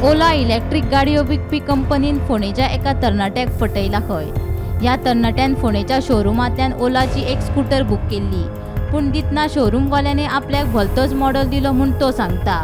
Ola electric गाडयो विकपी कंपनीन फोंडेच्या एका तरणाट्याक फटयला खंय. ह्या तरणाट्यान फोंडेच्या शोरुमांतल्यान ओलाची एक स्कूटर बूक केल्ली, पूण दितना शोरूमवाल्यांनी आपल्याक भलतोच मॉडल दिलो म्हूण तो सांगता.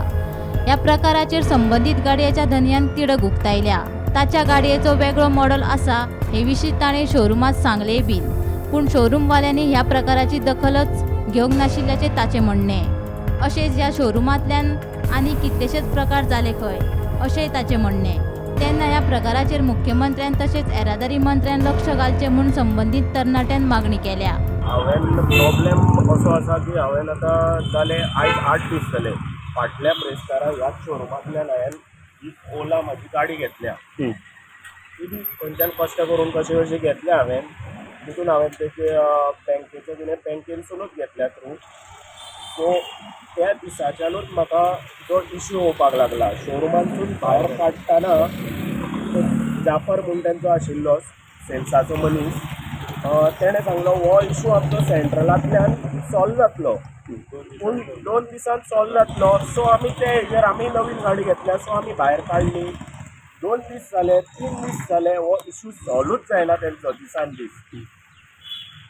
ह्या प्रकाराचेर संबंदीत गाडयेच्या धनयान तिडक उक्तायल्या. ताच्या गाडयेचो वेगळो मॉडल आसा हे विशीं ताणें शोरुमांत सांगलेंय बीन, पूण शोरूमवाल्यांनी ह्या प्रकाराची दखलच घेवंक नाशिल्ल्याचें ताचें म्हणणें. अशेंच ह्या शोरुमांतल्यान आनी कितलेशेच प्रकार जाले खंय, अशेंय ताचें म्हणणें. तेन्ना ह्या प्रकाराचेर मुख्यमंत्र्यान तशेंच येरादारी मंत्र्यान लक्ष घालचें म्हूण संबंदीत तरणाट्यान मागणी केल्या. हांवें प्रॉब्लेम असो आसा की हांवें आतां जाले आयज 8 दीस जाले, फाटल्या ब्रेस्तारा ह्याच शोरुमांतल्यान हांवें ही ओला म्हाजी गाडी घेतल्या. ती बी खंयच्यान कश्ट करून कशें कशें घेतल्या हांवें. तितून हांवें तेजे बँकेचो कितें बँकेनसुनूच घेतल्या थ्रू. सो त्या दिसाच्यानूच म्हाका जो इश्यू येवपाक लागला, शोरुमांतसून भायर काडटना तो जाफर म्हूण तेंचो आशिल्लो सेल्साचो मनीस, तेणें सांगलो हो इशू आमचो सेंट्रलांतल्यान सॉल्व जातलो, पूण 2 दिसान सॉल्व जातलो. सो आमी ते हेजेर आमी नवीन गाडी घेतल्या, सो आमी भायर काडली. 2 दीस जाले, 3 दीस जाले, हो इशू सॉल्वूच जायना तेंचो दिसान दीस.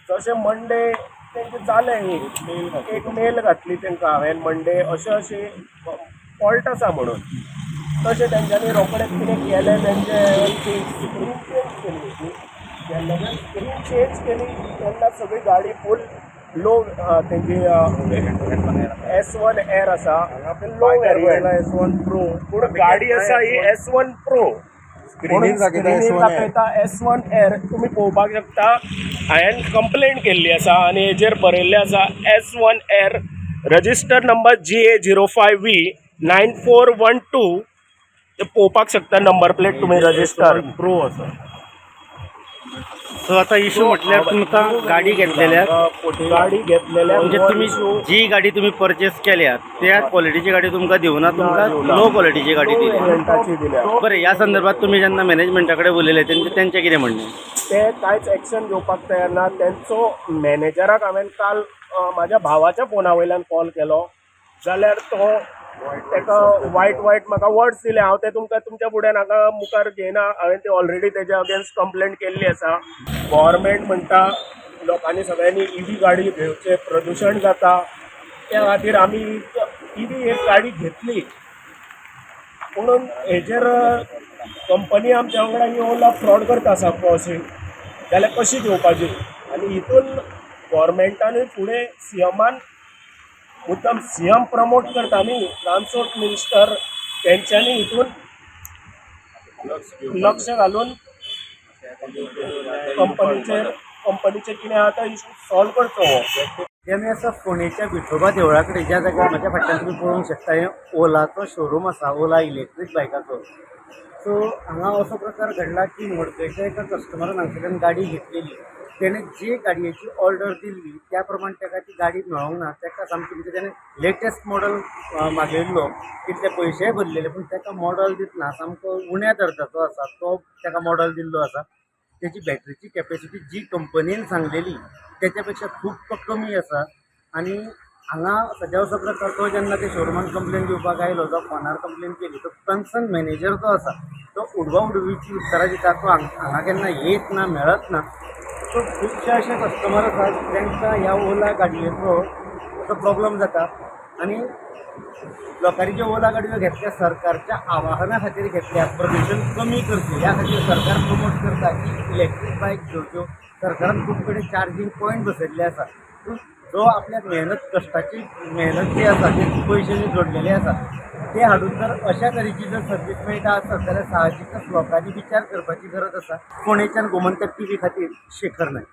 जशें मंडे तेंचें जालें, एक एक मेल घातली तेंकां हांवें मंडे अशें अशें फॉल्ट आसा म्हणून. तशें तेंच्यांनी रोखडेंच कितें केलें, तेंचें स्क्रीन चेंज केली. जेन्ना स्क्रीन चेंज केली तेन्ना सगळी गाडी फूल लो. तेंची एस वन एर आसा, लो वेरियंट. S one pro. पूण गाडी आसा ही एस वन प्रो. स्क्रिनीर दाखयता एस वन. दाखयता एस वन एर. तुमी पळोवपाक शकता, हांवें कंप्लेंट केल्ली आसा आनी हेजेर बरयल्लें आसा S1 Air, register number GA 05 V 9412. ते पळोवपाक शकता नंबर प्लेट तुमी रजिस्टर. प्रो आसा. सो आता इशू म्हटल्यार तुमकां गाडी घेतलेल्या गाडी घेतलेल्या म्हणजे तुमी जी गाडी तुमी परचेस केल्या त्या क्वॉलिटीची गाडी तुमकां दिवना, तुमकां लो क्वॉलिटीची गाडी दिली. वेरियंटाची दिल्या. बरें, ह्या संदर्भात तुमी जेन्ना मॅनेजमेंटा कडेन उलयले, तेंचें तेंचें कितें म्हणणें? ते कांयच एक्शन घेवपाक तयार ना. तेंचो मॅनेजराक हांवें काल म्हाज्या भावाच्या फोना वयल्यान कॉल केलो जाल्यार तो ताका वायट वायट म्हाका वर्ड्स दिले. हांव ते तुमकां तुमच्या फुड्यान हांगा मुखार घेयना. हांवें ते ऑलरेडी तेज्या अगेन्स्ट कंप्लेंट केल्ली आसा. गोवोरमेंट म्हणटा लोकांनी सगळ्यांनी इवी गाडी घेवचे, प्रदुशण जाता. त्या खातीर आमी इवी एक गाडी घेतली. पुणून हेजेर कंपनी आमच्या वांगडा येवन फ्रॉड करता सामको अशी जाल्यार कशी घेवपाची? आनी हितून गोवोरमेंटानूय फुडें सीएमान मुद्दम, सीएम प्रमोट करता न्ही ट्रान्सपोर्ट मिनिस्टर, तेंच्यांनी हितून लक्ष घालून कंपनीचेर कितें आहा तो इशू सॉल्व करचो हो. आमी आसा फोंडेच्या विठोबा देवळा कडेन, ज्या जाग्यार म्हज्या फाटल्यान तुमी पळोवंक शकता, हें ओलाचो शोरूम आसा, ओला इलेक्ट्रीक बायकाचो. सो हांगा असो प्रकार घडला की मडकयच्या एका कस्टमरान हांगसरल्यान गाडी घेतलेली. तेणें जी गाडयेची ऑर्डर दिल्ली त्या प्रमाण ताका ती गाडी मेळोंक ना. ताका सामकी म्हणजे तेणें लेटस्ट मॉडल मागयल्लो, तितले पयशेय भरलेले, पूण ताका मॉडल दितना सामको उण्या दर्जाचो आसा तो ताका मॉडल दिल्लो आसा. तेजी बॅटरीची कॅपेसिटी जी कंपनीन सांगलेली तेच्या पेक्षा खूब कमी आसा. आनी हांगा सद्या असो प्रकार, तो जेन्ना ते शोरुमान कंप्लेन दिवपाक आयलो, जो फोनार कंप्लेन केली, तो कन्सर्न मॅनेजर जो आसा तो उडवा उडवीची उत्तरां दिता. तो हांगा केन्ना येत ना, मेळत ना. सो खुबशे अशे कस्टमर आसात तांकां ह्या ओला गाडयेचो असो प्रॉब्लम जाता. आनी लोकांनी ज्यो ओला गाडयो घेतल्या, सरकारच्या आवाहना खातीर घेतल्या, प्रदुशण कमी करचें ह्या खातीर. सरकार प्रमोट करता की इलेक्ट्रीक बायक घेवच्यो. सरकारान खूब कडेन चार्जींग पॉयंट बसयल्ले आसा. पूण जो आपल्याक मेहनत, कश्टाची मेहनत जी आसा, जे पयशे जे जोडलेले आसा ते हाडून जर अशा तरेची जर सर्वीस मेळटा आसत जाल्यार साहजिकच लोकांनी विचार करपाची गरज आसा. फोंडेच्यान गोमंतक टीव्ही खातीर शेखर नायक.